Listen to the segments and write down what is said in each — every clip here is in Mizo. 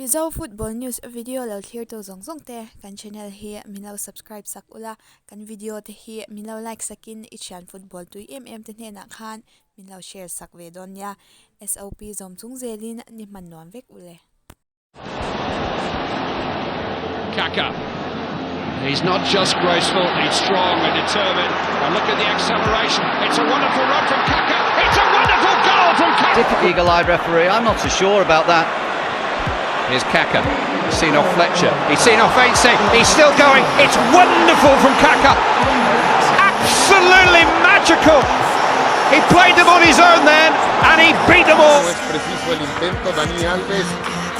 Mizo Football News video lo thlirtu zawng zawng te kan channel hi min lo subscribe sak ula, kan video te hi min lo like sakin i thian football tui em em te hnenah khan min lo share sak ve dawn nia. SOP zawm chung zelin ni hman nuam vek ule. Kaka. He's not just graceful, he's strong and determined. And look at the acceleration. It's a wonderful run from Kaka. It's a wonderful goal from Kaka. Eagle-eyed referee, I'm not so sure about that. Here's Kaka. He's seen off Fletcher. He's seen off Ainsley. He's still going. It's wonderful from Kaka. Absolutely magical. He played them on his own then, and he beat them all. No es preciso el intento, Dani Alves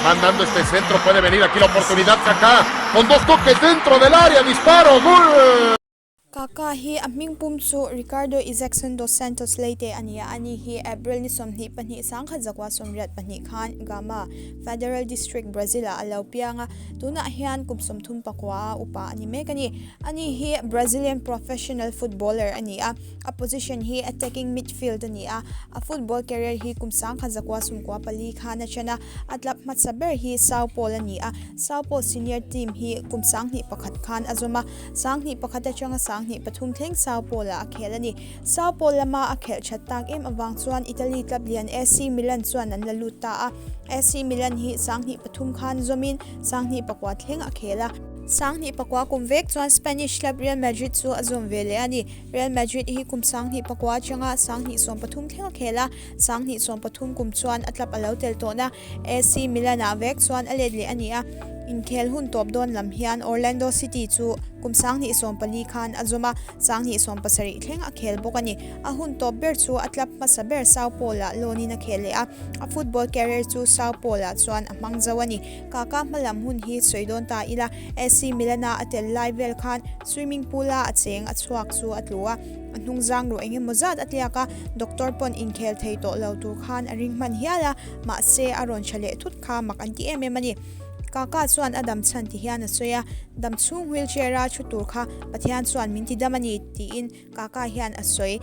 mandando este centro, puede venir aquí la oportunidad Kaká, con dos toques dentro del área, disparo, gol! Kaka hi a hming pum chu Ricardo Izecson dos Santos Leite a ni a, ani hi April ni 22 1982 khan Gama, Federal District, Brazil-ah a lo piang a, tunah hian kum 34 a upa a ni mek a ni. Ani hi Brazilian professional footballer a ni a, a position hi attacking midfield a ni a, a football career hi kum 1994 khan a ṭan a, a club hmasa ber hi Sao Paulo a ni a, Sao Paulo senior team hi kum 2001 khan a zawm a. 2001 atanga 2003 thleng Sao Paulo-ah a khel a ni. Sao Paulo lama a khelh that tak em avang chuan Italy club lian AC Milan chuan an la lut ta a. AC Milan hi 2003 khan zawmin 2004 thleng a khel a. 2004 kum vek chuan Spanish club Real Madrid chu a zawm ve leh a ni. Real Madrid hi kum 2004 atanga 2013 thleng a khel a, 2013 kum chuan a club a lo tel tawhna AC Milan-ah vek chuan a let leh a ni a, inkhel hun tawp dawn lam hian Orlando City chu kum 2014 khan a zawm a, 2017 thleng a khel bawk a ni. A hun tawp ber chu a club hmasa ber Sao Paulo-ah loan-in a khel leh a, a football career chu Sao Paulo-ah chuan a hmang zo a ni. Kaka hma lam hun hi sawi dawn ta ila, AC Milan-a a tel lai vel khan swimming pool-a a cheng a chhuak chu a tlu a, A hnungzang ruh eng emaw zat a tliak a, doctor pawn inkhel thei tawh lo tur khan a ring hman hial a, mahse a rawn tha leh thut kha mak an ti em em a ni. Kaka chuan a dam chhan ti hian a sawi a, dam chhung wheelchair a thu tur kha Pathian chuan min ti dam a ni tiin Kaka hian a sawi.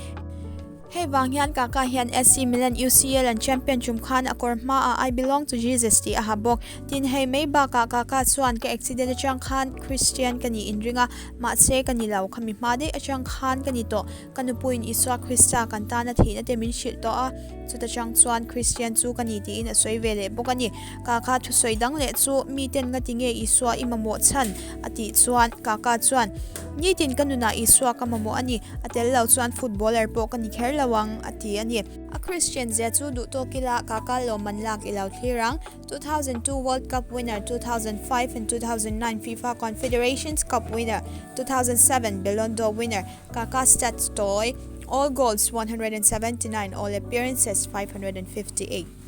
Hei vang hian Kaka hian AC Milan UCL an champion tum khan a kawr hmaah I belong to Jesus tih a ha bawk. Tin hei mai bakah Kaka chuan ka accident atang khan Christian ka nih inring a, Mahse, ka ni lo, khami hma daih atang khan ka ni tawh. Ka nupuiin Isua Krista kan tana thihna te min hrilh tawh a, chuta chang chuan Kristian chu ka ni tiin a sawi ve leh bawk a ni. Kaka thusawi dang leh chu miten ngati nge Isua i mamawh chhan? a tih chuan Kaka chuan, Nitin ka nunah Isua ka mamawh a ni, a tel lo chuan footballer pawh ka ni kher lo ang, a ti a ni. A Kristian zia chu duh tawk ila Kaka lawmman lak i lo thlir ang. 2002 World Cup winner, 2005 and 2009 FIFA Confederations Cup winner, 2007 Ballon d'Or winner, Kaka stats tawi, all goals 179, all appearances 558.